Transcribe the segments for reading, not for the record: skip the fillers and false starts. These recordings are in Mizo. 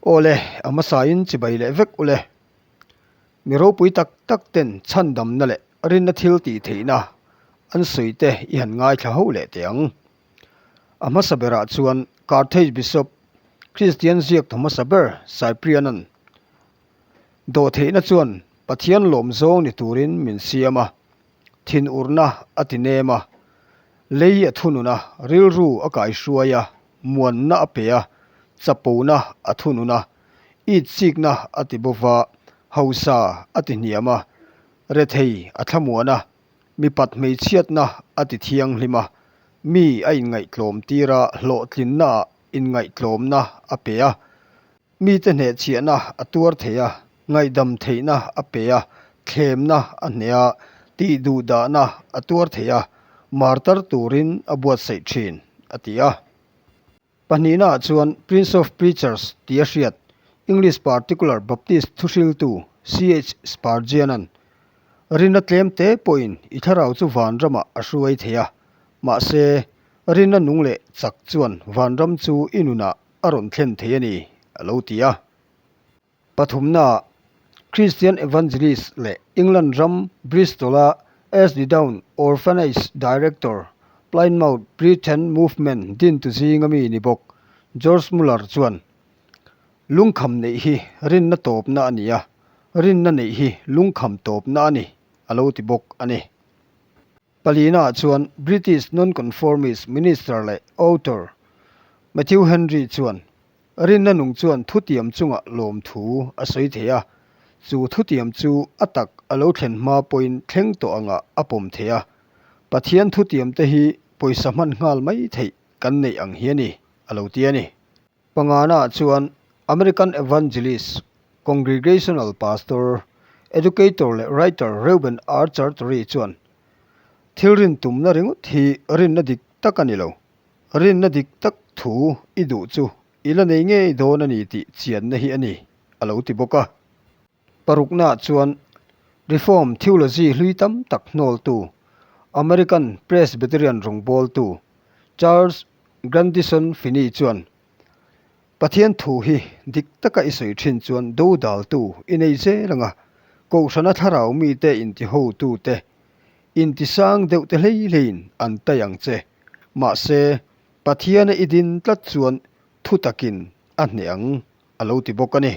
Aw le, a hmasain chibai leh vek u le. Mi ropui tak tak ten chhandamna leh rinna thil tih theihna an sawi te i han ngaithla ho leh teh ang. A hmasa berah chuan Carthage Bishop Kristian ziak thaw hmasa ber Cyprian-a'n dawhtheihna chuan Pathian lawm zawng ni turin min siam a, thinurna a ti nem a, lei a thunun a, rilru a kaihruai a, muanna a pe a, chapona a thunun a, itsikna a ti bo va, hausa a ti hniam a, rethei a thlamuan a, mipat hmeichhiatna a ti thianghlim a, mi a inngaihtlawm tir a, hlawhtlinnaah inngaihtlawmna a pe a, mite hnehchhiahna a tuar thei a, ngaihdam theihna a pe a, thlemna a hneh a, tihduhdahna a tuar thei a, martar turin a buatsaih thin, a ti a. Pahnihnaah chuan Prince of Preachers tia hriat English Particular Baptist thuhriltu CH Spurgeon-a'n, Rinna tlem te pawhin i thlarau chu vanramah a hruai thei a, mahse, rinna nung leh chak chuan vanram chu i nunah a rawn thlen thei a ni, a lo ti a. Pathumnaah, Christian Evangelist leh England ram Bristol-a Ashley Down Orphanage Director, Plymouth Brethren Movement dintu zinga mi ni bawk George Muller chuan, Lungkham neih hi rinna tawpna a ni a, rinna neih hi lungkham tawpna a ni, a lo ti bawk a ni. Palinaah chuan British Nonconformist Minister leh author Matthew Henry chuan, Rinna nung chuan thutiam chungah lawmthu a sawi thei a, chu thutiam chu a tak a lo thlen hma pawhin thleng tawh angah a pawm thei a. Pathian thutiam te hi pawisa hman nghal mai theih kan neih ang hi a ni, a lo ti a ni. Pangana chuan American Evangelist, Congregational Pastor, Educator leh Writer Reuben R. Chartory chuan, Thil rin tumna ringawt hi rinna dik tak a ni lo. Rinna dik tak thu i duh chu i la nei ngei dawn a ni tih chianna hi a ni, a lo ti bawk a. Paruknaah chuan Reform theology hlui tam tak hnawltu, American Presbyterian rawngbawltu Charles Grandison Finney chuan, Pathian thu hi dik taka i sawi thin chuan dodaltu i nei zel ang a, Kohhrana thlarau mite intihotute intisang deuhte hlei hleiin an tai ang che. Mahse, Pathiana i din tlat chuan thu takin a hneh ang, a lo ti bawk a ni.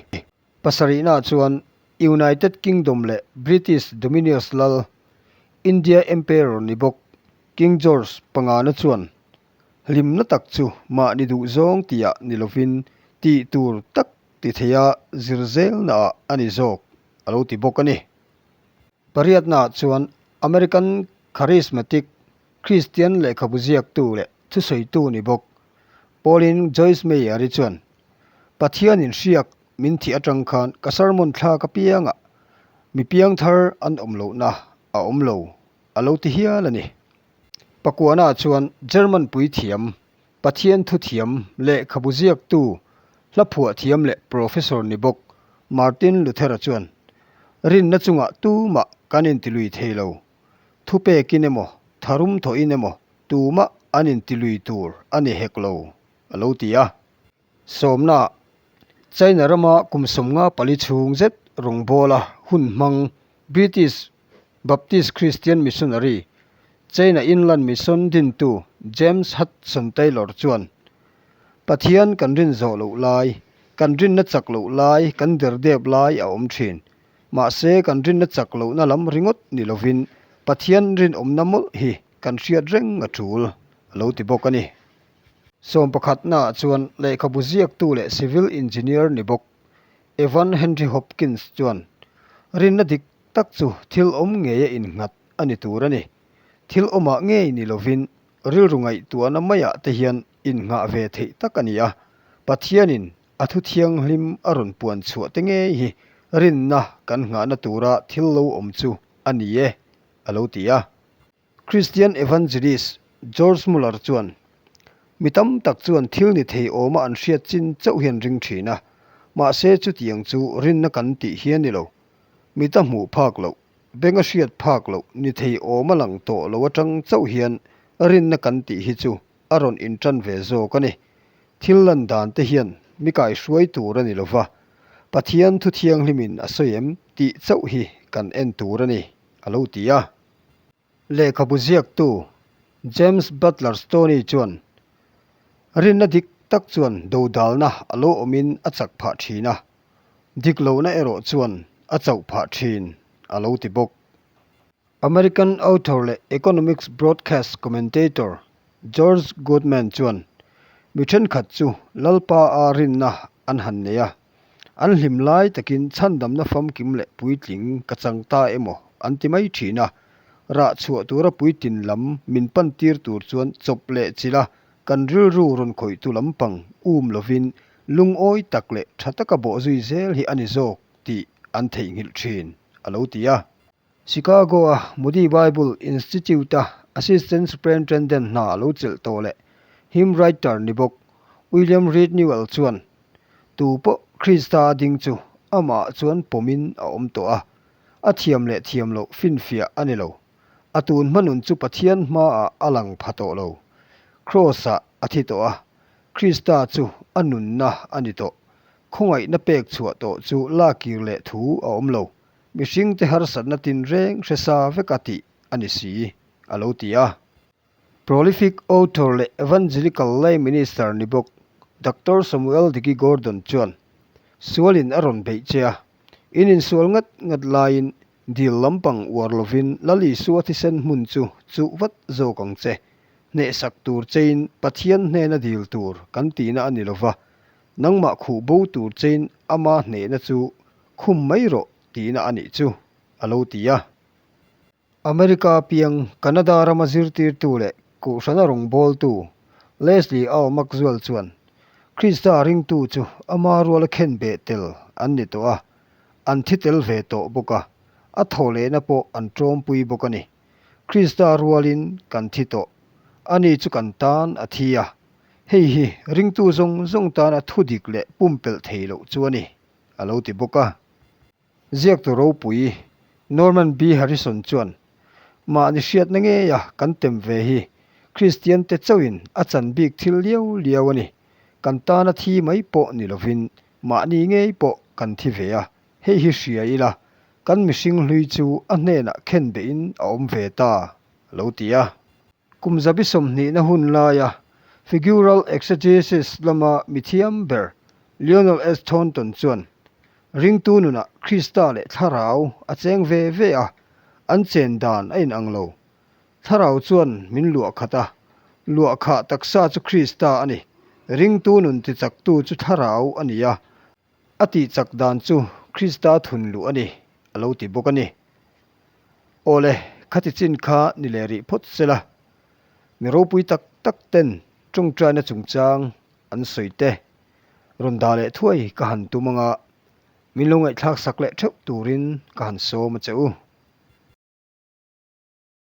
Pasarihna chuan United Kingdom leh British Dominions lal, India Emperor ni bawk King George pangana chuan hlimna tak chu mahni duhzawng tihah ni lovin tih tur tak ti theia zir zelnaah a ni zawk, a lo ti bawk a ni. Pariatnaah chuan American Charismatic Kristian lehkhabu ziaktu leh thusawitu ni bawk Pauline Joyce Meyer-i chuan, Pathianin hriak min thih atang khan ka sermon thlak apiangah mi piangthar an awm lohna a awm lo, a lo ti hial a ni. Pakuana chuan German puithiam, Pathian thuthiam, lehkhabu ziaktu, hla phuah thiam leh professor ni bawk Martin Luther-a chuan, Rinna chungah tumah kan intilui thei lo. Thupekin emaw, tharum thawhin emaw tumah an intilui tur a ni hek lo, a lo ti a. Sawmna, China rama kum 54 chhung zet rawngbawla hun hmang British Baptist Christian Missionary, China Inland Mission dintu James Hudson Taylor chuan, Pathian kan rin zawh loh lai, kan rinna chak loh lai, kan derdep lai a awm thin. Mahse, kan rinna chak lohna lam ringawt ni lovin Pathian rinawmna mawlh hi kan hriat reng a tul, a lo ti bawk a ni. Sawm pakhatnaah chuan lehkhabu ziaktu leh civil engineer ni bawk Evan Henry Hopkins chuan, Rinna dik tak chu thil awm ngeia innghat a ni tur a ni. Thil awmah ngei ni lovin rilru ngaihtuahna maiah te hian innghah ve theih tak a ni a, Pathianin A thu thianghlim a rawn puan chhuah te ngei hi rinna kan nghahna tura thil lo awm chu a ni e, a lo ti a. Christian Evangelist George Muller chuan, Mi tam tak chuan thil ni thei awma an hriat chin chauh hi an ring thin a, mahse chutiang chu rinna kan tih hi a ni lo. Mita hmuh phak loh, benga hriat phak loh ni thei awma lang tawh lo atang chauh hian rinna kan tih hi chu a rawn intan ve zawk a ni. Thil lan dan te hian mi kaihruai tur a ni lo va, Pathian thu thianghlimin a sawi em tih chauh hi kan en tur a ni, a lo ti a. Lehkhabu ziaktu James Butler Stoney chuan, Rinna dik tak chuan dodalna a lo awmin a chak phah thin a, dik lohna erawh chuan a chauh phah thin, a lo ti bawk. American author leh economics broadcast commentator George Goodman chuan mi thenkhat chu Lalpa a rinna an han nei a, an hlim lai takin chhandamna famkim leh puitling ka chang ta emaw an ti mai thin a, rah chhuah tura puitin lam min pan tir tur chuan chawp leh chilh a kan rilru rawn khawihtu lampang um lovin lungawi tak leh tha taka bawhzui zel hi a ni zawk tih an theihnghilh thin, a lo ti a. Chicago-a Moody Bible Institute-a Assistant Superintendent hna lo chelh tawh leh hymn writer ni bawk William Reed Newell chuan, Tu pawh Krista a ding chu amah chuan pawmin a awm tawh a, a thiam leh thiam loh finfiah a ni lo. A tun hma nun chu Pathian hmaah a lang pha tawh lo. Kraws-ah a thi tawh a, Krista chu a nunna a ni tawh. Khawngaihna pek chhuah tawh chu lakir leh thu a awm lo. Mihringte harsatna tinreng hre sa veka tih a ni si, a lo ti a. Prolific author leh Evangelical lay minister ni bawk Doctor Samuel Dickie Gordon chuan, Sualin a rawn beih che a, in insual ngat ngat laiin dil lampang uar lovin Lal Isua thisen hmun chu chuh vat zawk ang che. Hnehsak tur chein Pathian hnena dil tur kan tihna a ni lova, nangmah khuh bo tur chein ama hnehna chu Khum mai rawh tihna a nih chu, a lo ti a. America piang Canada rama zirtirtu leh Kohhrana rawngbawltu Leslie Au Maxwell chuan Krista ringtu chu ama ruala khenbeh tel an ni tawh a, an thi tel ve tawh bawk a, a thaw lehna pawh an tawmpui bawk a ni. Krista rualin kan thi tawh, ani chu kan tan a thi a, hei hi ringtu zawng zawng tana thudik leh pumpelh thei loh chu a ni. a lo ti bawk a. Ziaktu ropui Norman B. Harrison chuan, Mahni hriatna ngeia kan tem ve hi Kristiante chauhin a chan bik thil liau liau a ni. Kan tana thi mai pawh ni lovin mahni ngei pawh kan thi ve a, hei hi hria ila kan mihring hlui chu a hnenah khenbehin a awm ve ta, a lo ti a. Kum zabi sawmhnihna hun laia figural exegesis lama mithiam ber Lionel S. Thornton chuan, Ringtu nunah Krista leh Thlarau a cheng ve ve a, an chen dan a inang lo. Thlarau chuan min luah khat a, luah khah taksa chu Krista a ni. Ringtu nun tichaktu chu Thlarau a ni a, A tihchak dan chu Krista thun luh a ni, a lo ti bawk a ni. Awle, khati chin kha ni leh rih phawt se la, mi ropui tak tak ten tawngtaina chungchang an sawi te rawn dah leh thuai ka han tum anga min lo ngaihthlak sak leh theuh turin ka han sawm a che u.